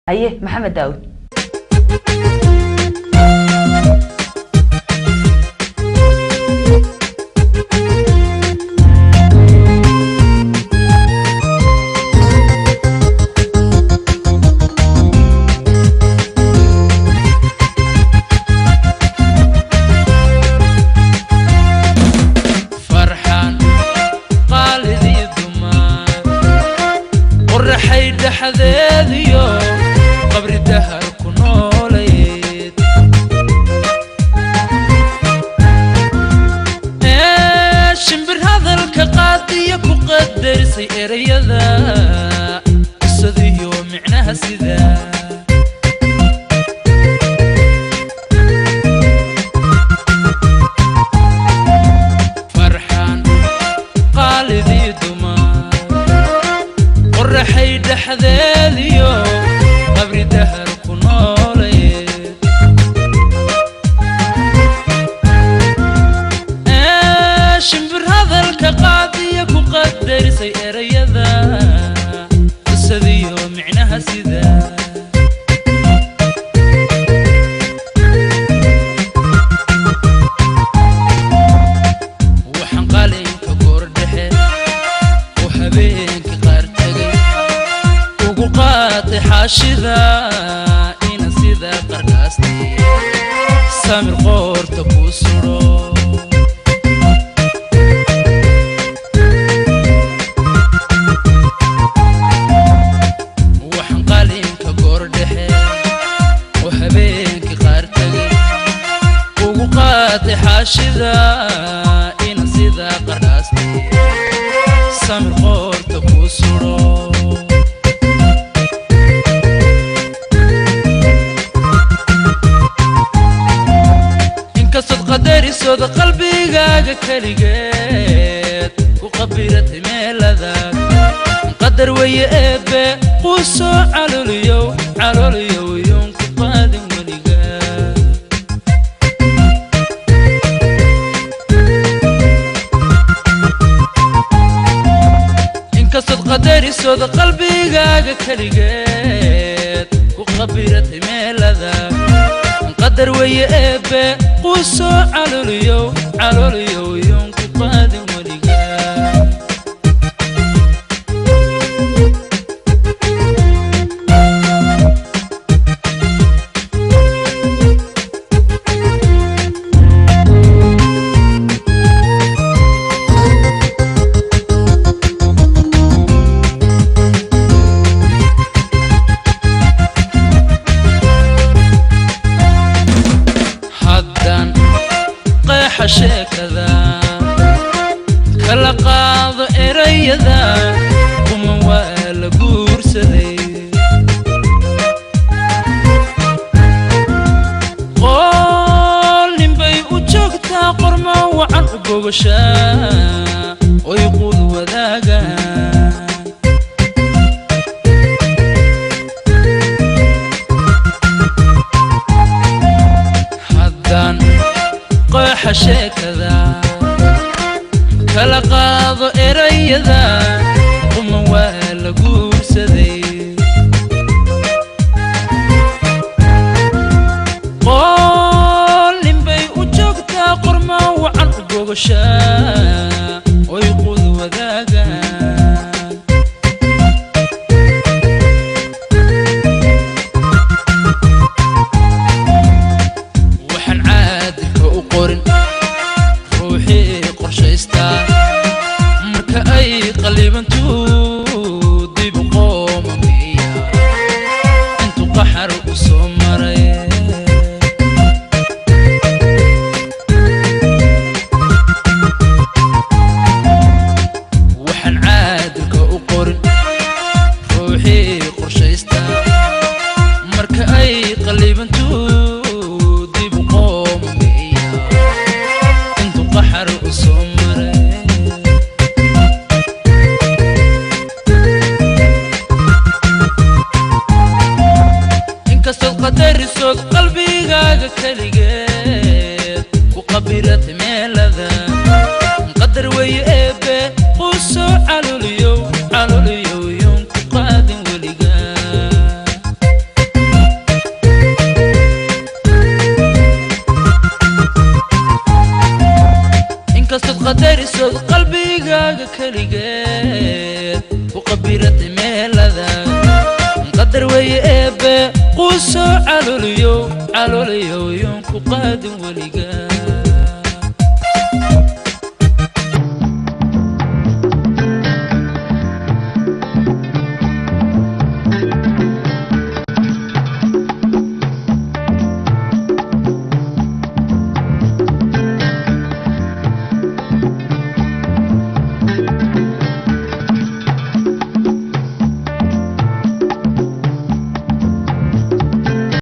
Haye, Maxamed Daawud. Farxaan qaalidii dumaa, qoraxay dhexdeediyo qabri dahar ku noolayd, ee shimbir hadalka qaadiya ku qadarisay erayada qisadiyo micnaha sida. Farxaan qaalidii dumaa, qoraxay dhexdeediyo qabri dahar ku noolayd, ee shimbir hadalka qaadiya ku qadarisay erayada qisadiyo micnaha sida. Waxaan qalinka goordhexe oo habeenka qaar tegay ugu qaatay xaashida ina sida qarkaastay samir qoorta ku sudho. Waxaan qalinka goordhexe oo habeenka qaar tegay ugu qaatay xaashida ina sida qarkaastay samir qoorta ku sudho. Inkastood qadarisooda qalbigaaga keligeed ku qabiratay meeladag, qadar weye eebbe quusoo calooliyow calooliyow yoon ku qaadin weligaa. Inkastood qadarisooda qalbigaaga keligeed ku qabiratay meeladag, qadar weye eebbe quusoo calooliyow calooliyow yoon ku qaadin weligaa. Haddaan qeexa sheekada kala qaado erayada, kuman waa la guursaday, qool ninbay u joogtaa, qorma wacan u gogashaa oy quud wadaagaan. Haddaan qeexa sheekada kala qaado erayada, quman waa la guursaday, qool ninbay u joogtaa, qorma wacan u gogashaa oy quud wadaagaan. Waxaan caadilka u qorin ruuxii qorshaystaa, marka ay qalibantu dib u qoomamiya intuu qaxar u soo maray. Waxaan caadilka u qorin ruuxii qorshaystaa, marka ay qalibantu dib u qoomamiya intuu qaxar u soo maray. Inkastood qadarisood qalbigaaga keligeed ku qabiratay meelada, qadar weeye eebbe quusoo calooliyow calooliyow yoon ku qaadin weligaa. Qadarisood qalbigaaga keligeed ku qabiratay meelada. Qadar weeye eebbe, quusoo calooliyow, calooliyow, yoon ku qaadin weliga.